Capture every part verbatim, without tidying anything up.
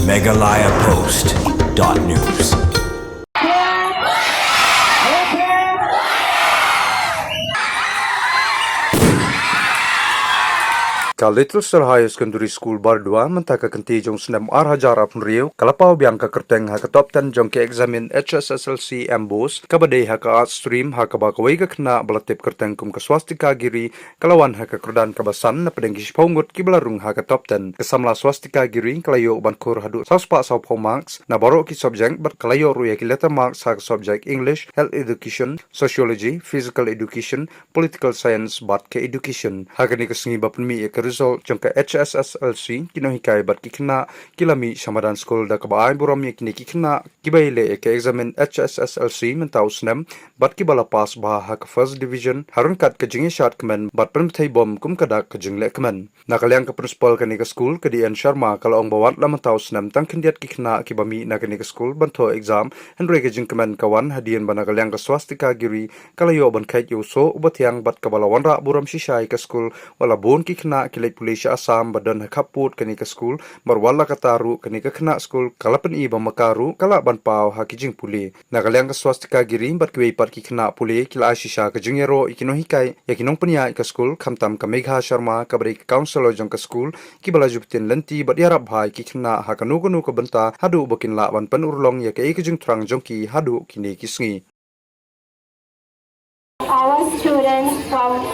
Meghalaya Post dot news. Ka Little Star Higher Secondary School Bardua mynta ka kynti jong snem ar hajar arphew hynriew ka la paw biang ka kyrteng ha ka top ten jong ka eksamin H S S L C MBOSE kaba dei ha ka Arts Stream, ha kaba kawei ka khynnah ba la tip kyrteng kum ka Swastika Giri ka la wan ha ka kyrdan kaba san na pdeng ki shiphew ngut kiba la rung ha ka top ten. Ka samla Swastika Giri ka la ïoh ban khur haduh saw spah saw phew marks na baroh ki subject bad ka la ïoh ruh ïa ki letter marks ha ka subject English, Health Education, Sociology, Physical Education, Political Science bad ka Education. Ha kane ka sngi ba pynmih ïa ka result jong ka H S S L C, ki nonghikai bad ki khynnah ki la mih sha madan skul da kaba ai burom ïa kine ki khynnah kiba ïaleh ïa ka eksamin H S S L C mynta u snem bad kiba la pass bha ha ka first division, ha ryngkat ka jingïashad kmen bad pynbthei bom kum ka dak ka jingleh kmen. Na ka liang ka principal kane ka skul, ka D N Sharma, ka la ong ba wat la mynta u snem tang khyndiat ki khynnah kiba mih na kane ka skul ban thoh exam, hynrei ka jingkmen ka wan hadien ba na ka liang ka Swastika Giri ka la ïoh ban kheit ïa u soh uba thiang bad kaba la wanrah burom shisha ïa ka skul, wat la bun ki khynnah ki leit pule sha Assam ba don ha khappud kane ka skul, bad wat la katta ruh kane ka khynnah skul ka la pyni ba ma ka ruh ka lah ban paw ha ki jingpule. Na ka liang ka Swastika Giri bad kiwei pat ki khynnah pule ki la ai shisha ka jingïaroh ïa ki nonghikai, ïa ki nongpynïaid ka skul, khamtam ka Megha Sharma kaba dei ka counsellor jong ka skul, kiba la ju btin lynti bad ïarap bha ïa ki khynnah ha kano kano ka bynta haduh ba kin lah ban pynurlong ïa kaei ka jingthrang jong ki haduh kine ki sngi. Our students from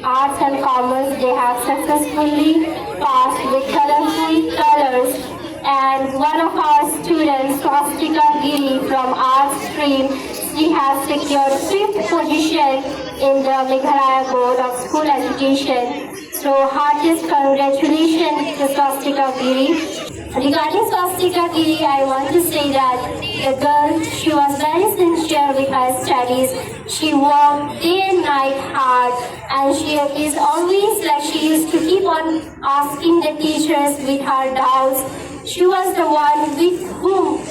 Arts and Commerce, they have successfully passed with colorful colors. And one of our students, Swastika Giri from Arts Stream, she has secured fifth position in the Meghalaya Board of School Education. So, heartiest congratulations to Swastika Giri. Regarding Swastika Giri, I want to say that the girl, she was very sincere with her studies. She worked day and night hard, and she is always, like, she used to keep on asking the teachers with her doubts. She was the one with whom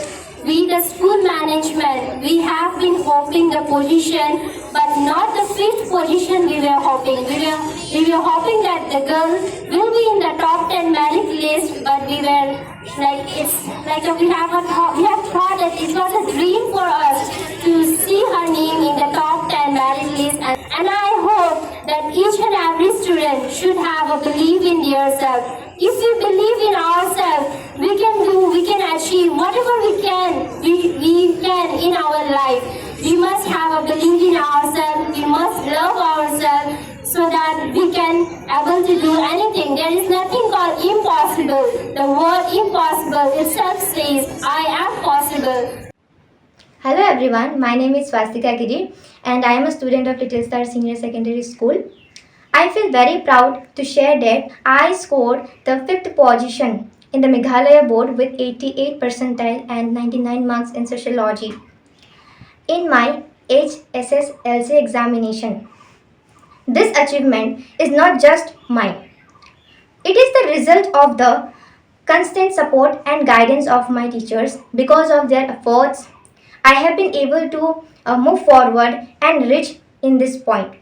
we, the school management, we have been hoping the position, but not the fifth position we were hoping. We were, we were hoping that the girl will be in the top ten merit list, but we were like, it's like we have a thought, we have thought that it was a dream for us to see her name in the top ten merit list, and, and I hope that each and every student should have a belief in themselves. If we believe in ourselves, we can do, we can achieve whatever we can, we, we can in our life. We must have a belief in ourselves, we must love ourselves so that we can able to do anything. There is nothing called impossible. The word impossible itself says, I am possible. Hello everyone, my name is Swastika Giri and I am a student of Little Star Senior Secondary School. I feel very proud to share that I scored the fifth position in the Meghalaya board with eighty-eight percentile and ninety-nine marks in sociology in my H S S L C examination. This achievement is not just mine. It is the result of the constant support and guidance of my teachers. Because of their efforts, I have been able to uh, move forward and reach in this point.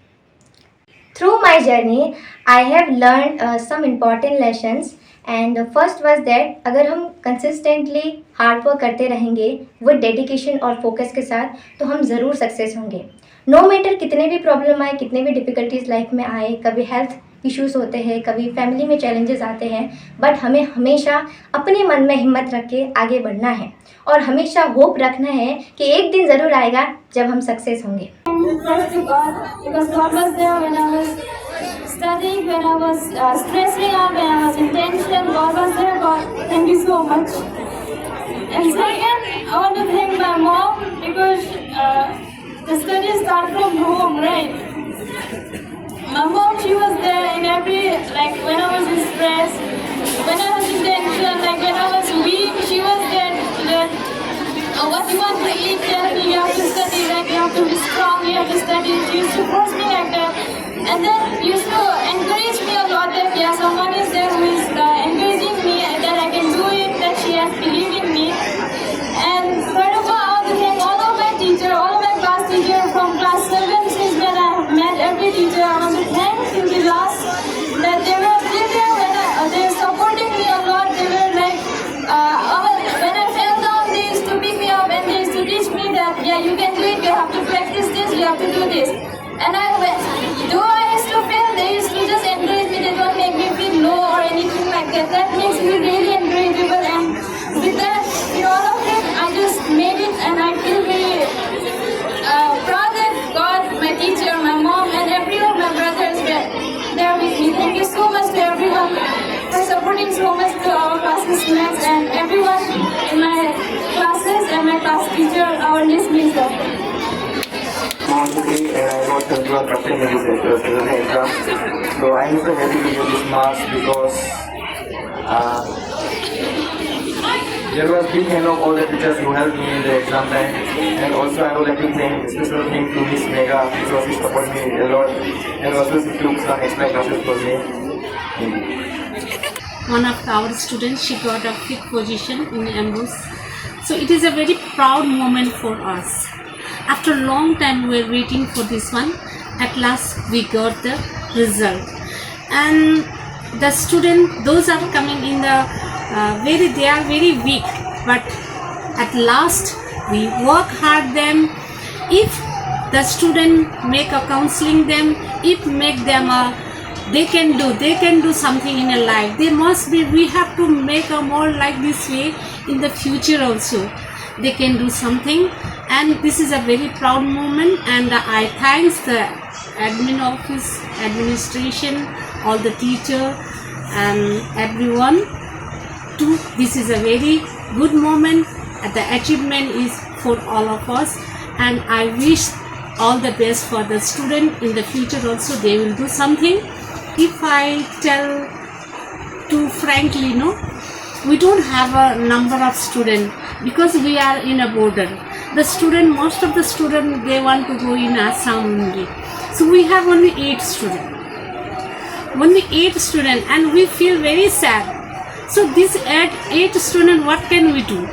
Through my journey, I have learned uh, some important lessons. And the first was that अगर हम consistently hard work करते रहेंगे with dedication और focus के साथ, तो हम ज़रूर सक्सेस होंगे. नो मैटर कितने भी प्रॉब्लम आए, कितने भी डिफिकल्टीज लाइफ में आए, कभी हेल्थ इश्यूज होते हैं, कभी फैमिली में चैलेंजेस आते हैं, बट हमें हमेशा अपने मन में हिम्मत रख के आगे बढ़ना है और हमेशा होप रखना है कि एक दिन ज़रूर आएगा जब हम सक्सेस होंगे. Thanks to God, because God was there when I was studying, when I was uh, stressing out, when I was in tension. God was there. God, thank you so much. And second, I want to thank my mom because uh, the studies start from home, right? My mom, she was there in every, like when I was in stress, when I was in tension, like when I was weak, she was there to that. Uh, what you want to eat? Tell me, you have to study, like you have to be strong, you have to study. She used to force me like that. And then used to encourage me a lot that yeah, someone is there who is uh, encouraging me and that I can do it, that she has believed in me. And third of all, I want to thank all of my teacher, all of my class teacher from class seven since when I have met every teacher. I want to thank in the last that they were there when I, uh, they were supporting me a lot. They were like uh, That makes me really incredible, and with that, with all of it, I just made it, and I feel really uh, proud that God, my teacher, my mom, and everyone, my brothers were there with me. Thank you so much to everyone for supporting so much to our classes, students, and everyone in my classes and my class teacher, our Miss Lisa. Today, uh, I got twenty-one percent in this exam. So I'm so happy to do this marks because uh, there was big hand of all the teachers who helped me in the exam time. And also I would like to thank special thank to Miss Mega because she supported me a lot. And also she took some extra classes for me. Thank you. One of our students, she got a fifth position in AMBOSS. So it is a very proud moment for us. After a long time we were waiting for this one. At last we got the result. And the student, those are coming in the uh, very, they are very weak. But at last we work hard them. If the student make a counseling them, if make them a, they can do, they can do something in a life. They must be, we have to make a more like this way in the future also. They can do something, and this is a very proud moment, and I thanks the admin office, administration, all the teacher and everyone too. This is a very good moment. The achievement is for all of us, and I wish all the best for the student in the future also. They will do something. If I tell to frankly, no, we don't have a number of student because we are in a border. The student, most of the student, they want to go in Assam only. So we have only eight student. Only eight student, and we feel very sad. So these eight, eight student, what can we do?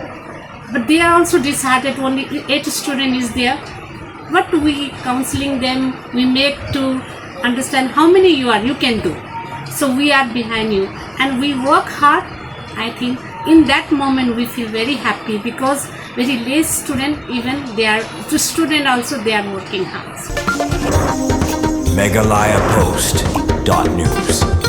But they are also disheartened. Only eight student is there. But we counseling them. We make to understand how many you are, you can do. So we are behind you, and we work hard. I think in that moment we feel very happy because very less student, even they are, the student also, they are working hard. Meghalaya Post dot news.